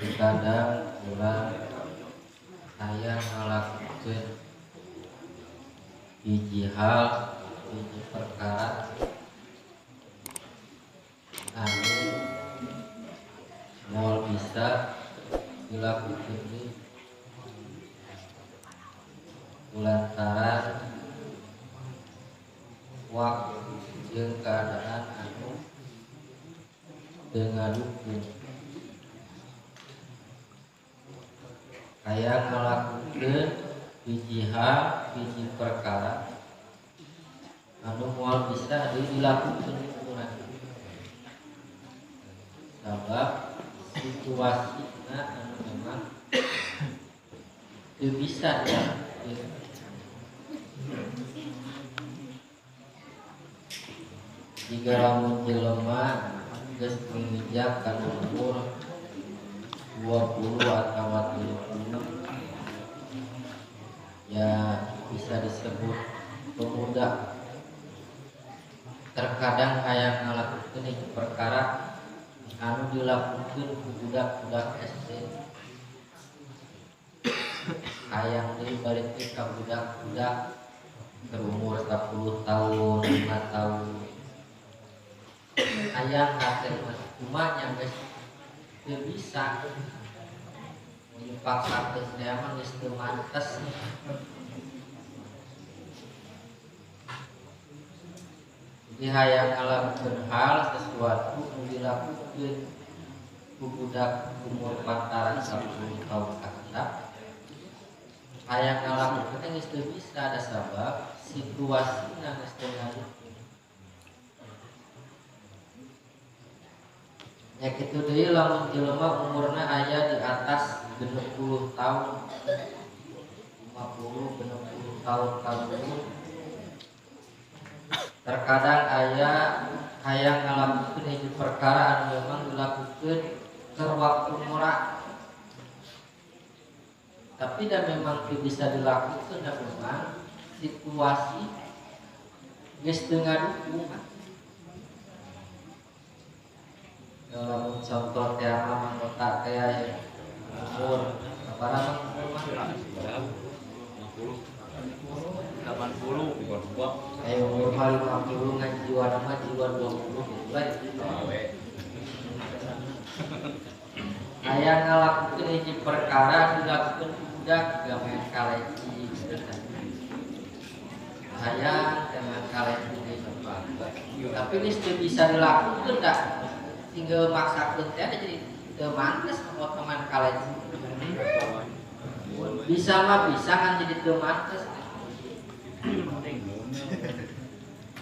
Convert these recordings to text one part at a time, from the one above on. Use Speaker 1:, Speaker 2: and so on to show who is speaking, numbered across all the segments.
Speaker 1: Kadang urang hayang ngalakukeun hiji hal, hiji perkara anu moal bisa dilakukeun deui lantaran waktu jeung keadaan anu teu ngadukung. Hayang ngalakukeun hiji hal, hiji perkara anu moal bisa dilakukeun urang sabab situasina anu memang teu bisa dilakukeun. Jika lamun jelema geus menginjak kana umur 20 atau 30, ya bisa disebut pemuda. Terkadang hayang ngalakukeun hiji perkara anu dilakukeun ku budak-budak SD. Hayang deui balik deui ka budak-budak berumur 10 tahun, 5 tahun. Hayang hate mah cuma nya geus teu bisa dipaksakeun teh mah geus teu mantes. Jadi hayang ngalakukeun hal sesuatu nu dilakukeun ku budak umur pantaran 10 tahun ka handap, hayang ngalakukeun teh geus teu bisa da sabab situasina geus teu ngadukung. Ya kitu deui lamun jelema umurna aya di atas 60 tahun, 50, 60 tahun kaluhur, terkadang aya hayang ngalakukeun hiji perkara anu memang dilakukeun keur waktu murah, tapi da memang teu bisa dilakukeun da memang situasi geus teu ngadukung. Lamun contoh teh mah otak teh ya umur sabaraha umur mah?
Speaker 2: 50, 80,
Speaker 1: ayo umur mah 50 ngan jiwa mah jiwa 20 gitu we. Aya ngalakukeun hiji perkara dilakukeun ku budak gak main kaleci gitu kan. Hayang teh main kaleci deui. Tapi geus teu bisa dilakukeun da. Tinggal maksakeun teh jadi teu mantes mau teman kaleci. Bisa mah bisa kan jadi teu mantes.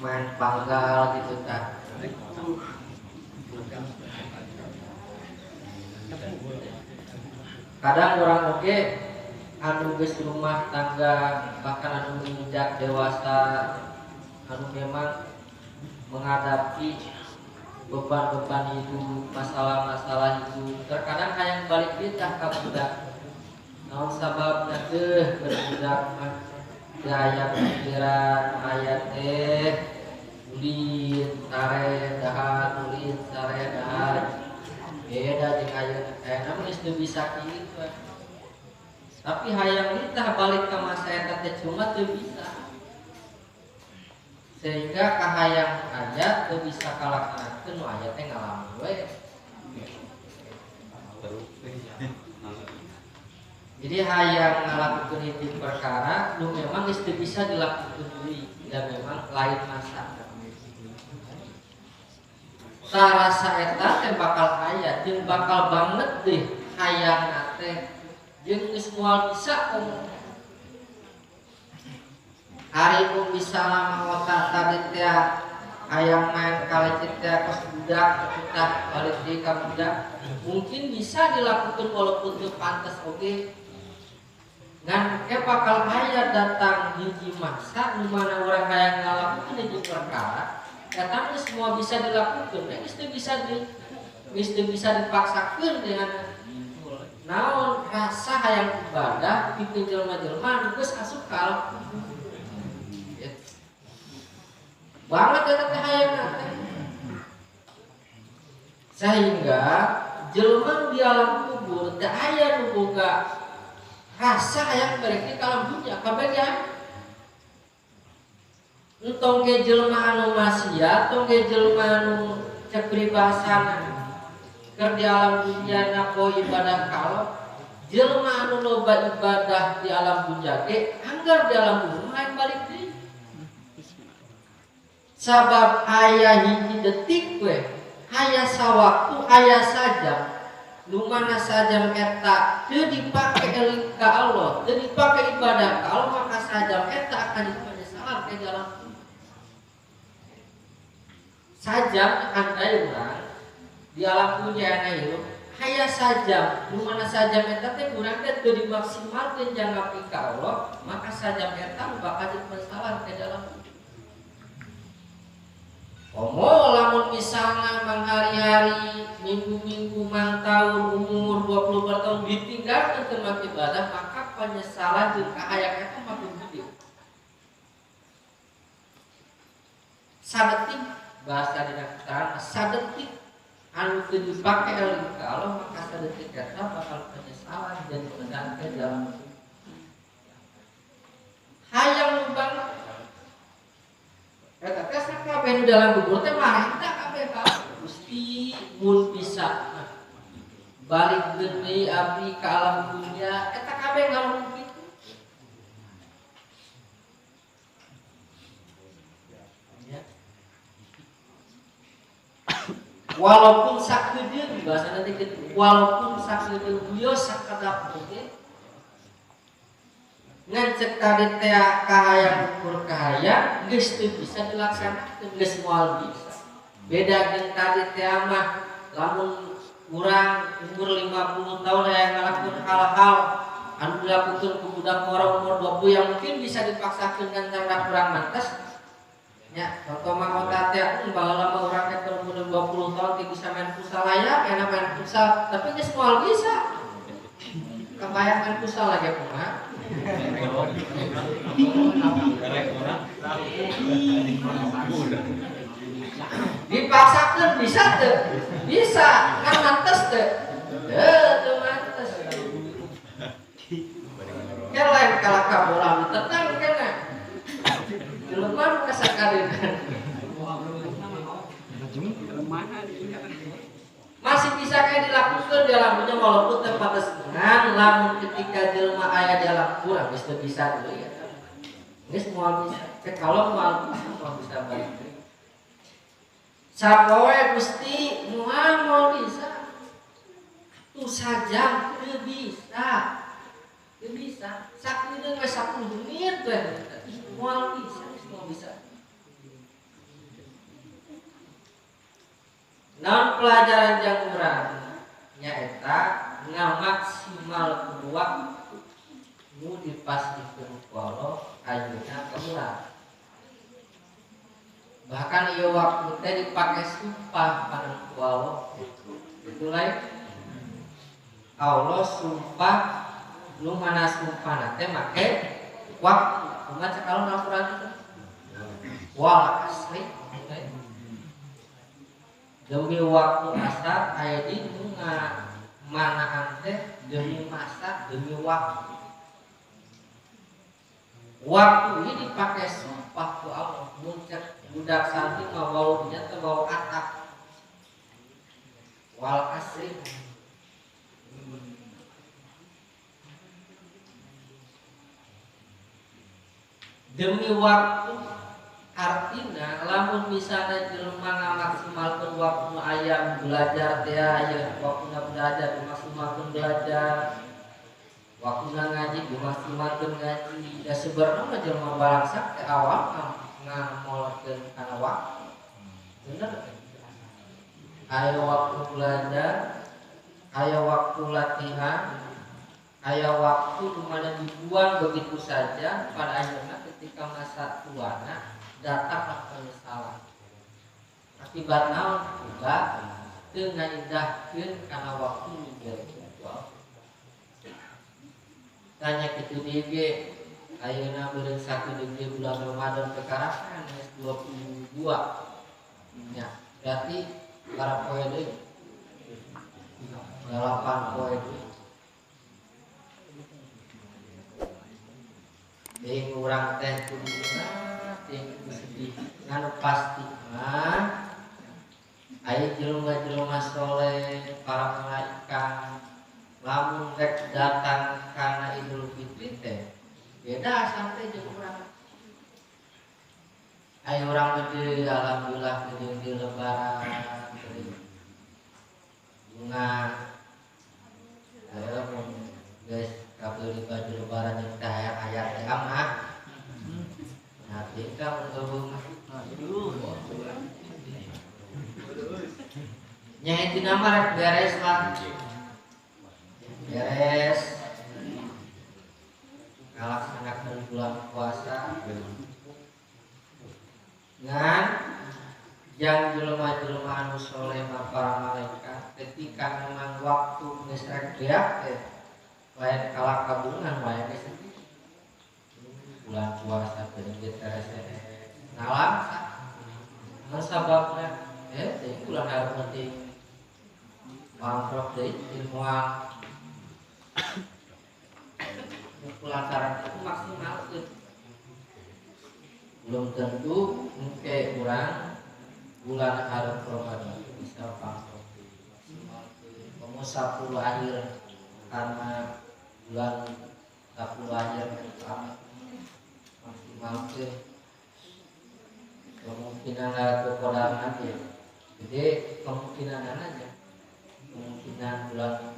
Speaker 1: Main panggal gitu tah. Kadang orang oge anu geus rumah tangga bahkan anu menginjak dewasa anu memang menghadapi beban-beban hidup, masalah-masalah hidup, terkadang hayang balik kita ka budak. Naon sababna teh budak mah teu aya pikiran, aya teh ulin sare dahar, ulin sare dahar. Beda jeung ayeuna, ayeuna mah geus teu bisa kieu. Tapi hayang kita balik ka masa eta teh cuma teu bisa. Sehingga kahayang aya teu bisa kalaksanakeun nu aya teh ngalamun we. Jadi hayang ngalakukeun hiji perkara nu memang geus teu bisa dilakukeun deui da memang lain masa. Tarasa eta teh bakal aya jeung bakal banget deh hayangna teh jeung geus moal bisa komo. Hari pun bisa lama otak tadi teh hayang main kaleci teh kos budak kita balik deui ka budak mungkin bisa dilakukan walaupun teu pantes oge. Ngan ke bakal aya datang hiji masa nu mana urang hayang ngalakukeun hiji perkara eta geus semua bisa dilakukeun, geus teu bisa di geus teu bisa dipaksakeun dengan naon rasa hayang ibadah pikeun jelema-jelema geus asup ka banget eta teh hayangna teh. Sehingga Jelema di alam kubur teu aya nu boga rasa hayang balik ka alam dunya kabeh ge. Entong ge jelema anu maksiat, tong ge jelema anu cek pribahasana keur di alam dunya napo ibadah ka Allah, jelema anu loba ibadah di alam dunya ge anggar di alam dunya hayang balik deui. Sabab aya hiji detik we, aya sawaktu, aya sajam. Nu mana sajam eta teu dipake eling ka Allah, teu dipake ibadah ka Allah, maka sajam eta akan jadi penyesalan ke dalam sajam andai urang di alam dunya aya hirup, aya sajam, nu mana sajam eta teh urang teh teu dimaksimalkeun jang ngabdi ka Allah, maka sajam eta bakal jadi penyesalan ke dalam. Komo lamun misalnya manghari-hari, minggu-minggu, mang tahun, umur 20 tahun ditinggalkan teu make ibadah, maka penyesalan jeung kahayang eta makin gede. Sadetik bahasa dina keterangan, sadetik anu teu dipake eling ka Allah, maka sadetik eta bakal penyesalan dan menang ke dalam. Hayang banget eta teh sakabeh nu dalam kubur teh marenta kabeh ka Gusti mun bisa balik deui abdi ka alam dunya eta kabeh ngalamun kitu. Ya. Walaupun sakedeung bahasana teh kitu, walaupun sakedeung wios sakedap oge ngan cek tadi teh kahayang ukur kahayang geus teu bisa dilaksanakeun, geus moal bisa. Beda jeung tadi teh mah lamun urang umur 50 tahun hayang ngalakukeun hal-hal anu dilakukeun ku budak orang umur 20 yang mungkin bisa dipaksakeun ngan karena kurang mantes. Nya, contoh mah otak teh baheula mah urang teh umur 20 tahun teh bisa main futsal aya, enak main futsal, tapi geus moal bisa. Kebayang main futsal lagi kumaha? Dipaksakan bisa tuh, bisa, kan mantes tuh, teu mantes. Kan lain kalah ka bola tenang kana. Jelema kasakadeunan. Masih bisa kayak dilakukan di alam dunia walaupun tempat dengan lamun ketika jelema aya di alam kurang geus teu bisa deui ya. Geus moal bisa. Cek kalau moal bisa balik deui. Sapoe Gusti moal moal bisa. Atuh sajam teu bisa. Teu bisa. Sakedeung we 10 menit we. Moal bisa, geus moal bisa. Naon pelajaran jang urang nyaeta ngamaksimalkeun waktu nu dipasihkeun ku Allah ayeuna ka urang. Bahkan ieu waktu teh dipake sumpah kana ku Allah. Itu lain. Allah sumpah nu mana sumpahna teh make waktu. Kumaha cek Allah Al-Qur'an itu? Wal asri. Demi waktu asar aya di nu ngamanaan teh demi masa, demi waktu. Waktu ini dipakai sumpah ku Allah. Mun cek budak santri mah waunya teh wau atap. Wal asri. Demi waktu artinya lamun misalnya jelema ngamaksimalkeun waktu aya belajar teh aya waktuna belajar dimaksimalkeun belajar, waktuna ngaji dimaksimalkeun ngaji. Da sebenarnya mah jelema balangsak teh awal ngamolkeun kana waktu. Bener teh? Aya waktu belajar, aya waktu latihan, aya waktu di mana dibuang begitu saja pada akhirnya ketika masa tuana datanglah penyesalan. Akibat naon juga teu ngaindahkeun kana waktu nu diberi ku Allah. Tanya kitu deui ge ayeuna beureum sakedeung deui bulan Ramadan kekarakan geus 22. Nya, berarti para poe deui. 8 poe deui urang teh kuduna teh sedih nganu pasti mah aya jelema-jelema soleh para malaikat lamun rek datang kana Idul Fitri teh beda sampai jeung urang. Aya urang gede alhamdulillah gede di lebaran bunga aya mun geus kabeuli baju lebaran jeung teh aya teh mah nah tingkah mun eueuh mah nya intina mah rek beres lah beres ngalaksanakeun bulan puasa ngan yang jelema-jelema anu soleh para malaikat ketika memang waktu geus rek beak teh lain kalah kabungan wae geus bulan puasa teh geus terese nalangsa ngan sababna teh bulan hareup penting pangprok deui ilmuwan lantaran itu maksimal belum tentu mungkin kurang bulan hareup Ramadan bisa pangprok maksimal komo 10 akhir karena bulan 10 akhir maksimal ke kemungkinan atau kodaran aja jadi kemungkinan aja kemungkinan bulan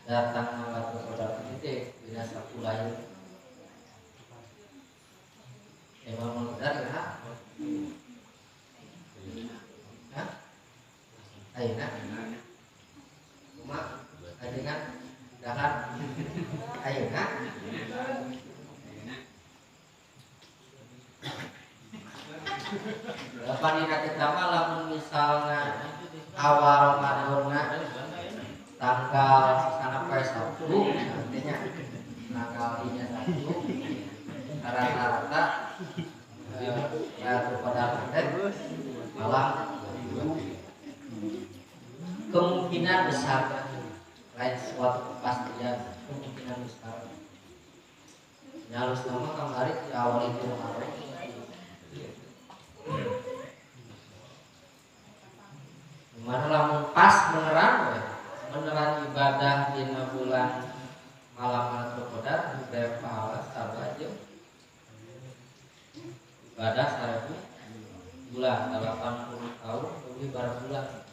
Speaker 1: datang atau kodaran itu dina 10 akhir emang dari ha? Hah? Ayeuna? Kumaha? Ajengan? Dahar? Ayeuna? Dina kita mah lamun misalna awal Ramadanna tanggal sana poe Sabtu artinya tanggal inya Sabtu rata-rata pada malam kemungkinan besar lain suatu kepastian kemungkinan besar nyalus nama kamari di awal itu kemarin gimana lamun pas beneran we beneran ibadah dina bulan malam Lailatul Qadar diberi pahala sarua jeung ibadah 1000 bulan 80 tahun lebih barang bulan.